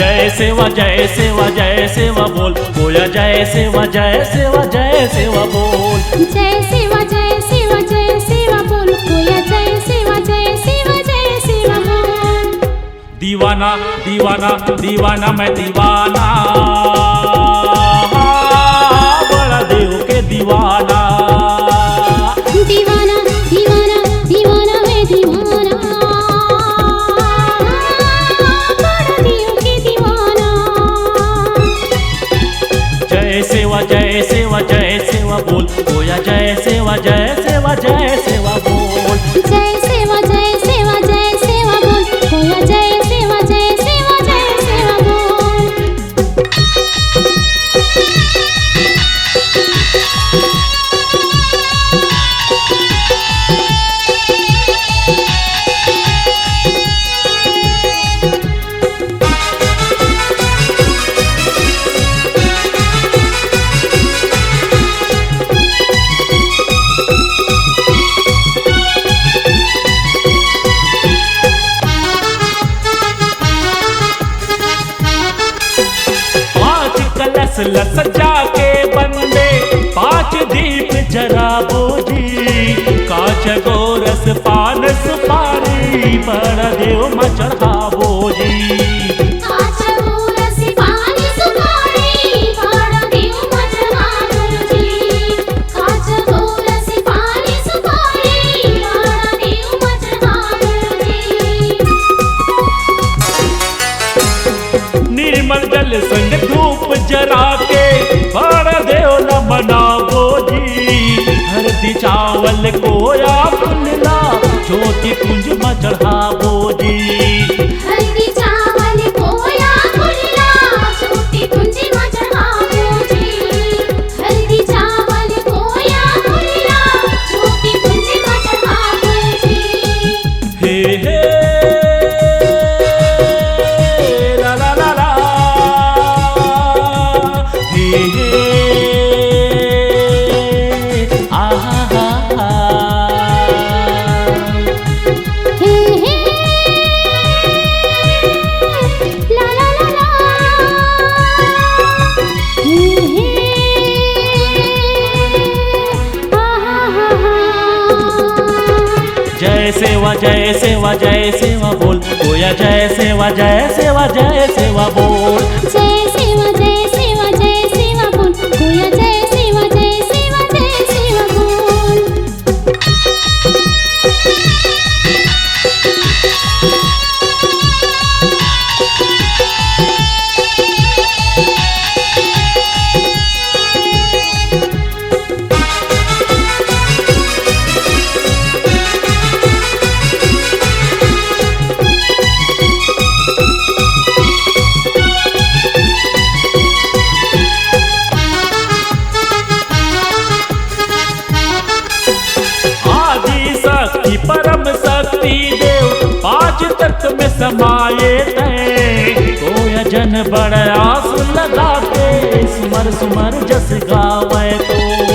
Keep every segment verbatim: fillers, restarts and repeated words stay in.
जय सेवा, जय सेवा, जय सेवा बोल, कोया जय सेवा, जय सेवा, जय सेवा बोल। जय सेवा, जय सेवा, जय सेवा बोल, कोया जय सेवा, जय सेवा, जय सेवा बोल। दीवाना, दीवाना, दीवाना, मैं दीवाना, बड़ा देव के दीवाना। दीवाना, दीवाना, दीवाना, मैं दीवाना, बड़ा देव के दीवाना। जय सेवा, जय सेवा, जय सेवा बोल, कोया जय सेवा, जय सेवा, जय सेवा बोल। जय सेवा, जय सेवा, जय सेवा बोल, कोया जय सेवा, जय सेवा, जय सेवा बोल। पाँच कलश ल सजा के बंदे, पाँच दीप जराबो जी। कांच गोरस पान सुपारी, बड़ा देव म चढ़ाबो जी। कांच गोरस पान सुपारी, बड़ा देव म चढ़ाबो जी। कांच गोरस पान सुपारी, बड़ा देव म चढ़ाबो जी। निर्मल जल संग धूप जरा के, बड़ा देव ल मनाबो जी। हरदी चावल कोया फुलला, ज्योति कुंज म चढ़ाबो जी। हरदी चावल कोया फुलला, ज्योति कुंज म चढ़ाबो जी। हरदी चावल कोया फुलला, ज्योति कुंज म चढ़ाबो जी। हे, हे, ला, ला, ला, ला। हे, हे, आ, हा, हा, हा। हे, हे, ला, ला, ला, ला। हे, हे, आ, हा, हा, हा। जय सेवा, जय सेवा, जय सेवा बोल, कोया जय सेवा, जय सेवा, जय सेवा बोल। जय सेवा, जय सेवा, जय सेवा बोल, कोया जय सेवा, जय सेवा, जय सेवा बोल। आदि शक्ति परम शक्ति देव, पांच तत्व में समाये तैं। कोया जन बड़ आस लगा के, सुमर सुमर जस गावे तोर।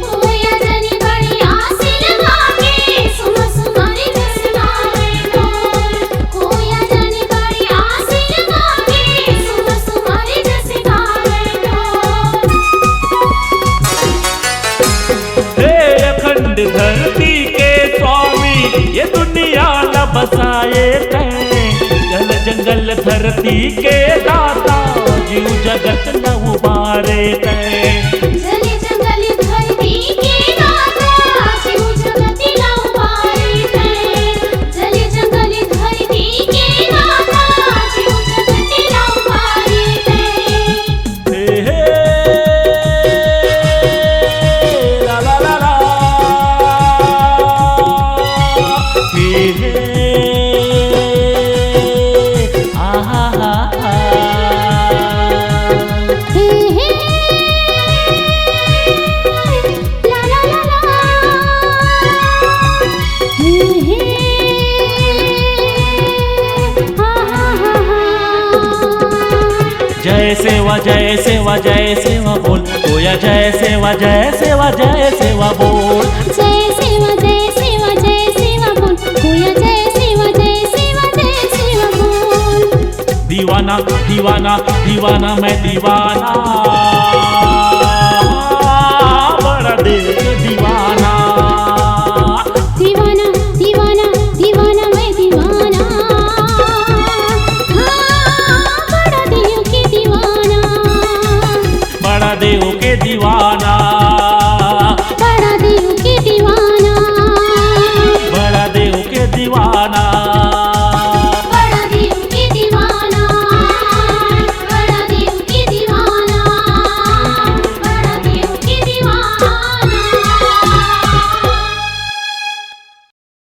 कोया जन बड़ आस लगा के, सुमर सुमर जस गावे तोर। कोया जन बड़ आस लगा के, सुमर सुमर जस गावे तोर। हे अखंड धरती के स्वामी, ये दुनिया ल बसाये तैं। जल जंगल धरती के दाता, जीव जगत ल उबारे तैं। जय सेवा जय सेवा बोल, कोया जय सेवा जय सेवा जय सेवा बोल। जय सेवा जय सेवा जय सेवा बोल, कोया जय सेवा जय सेवा जय सेवा बोल। दीवाना दीवाना दीवाना मैं दीवाना।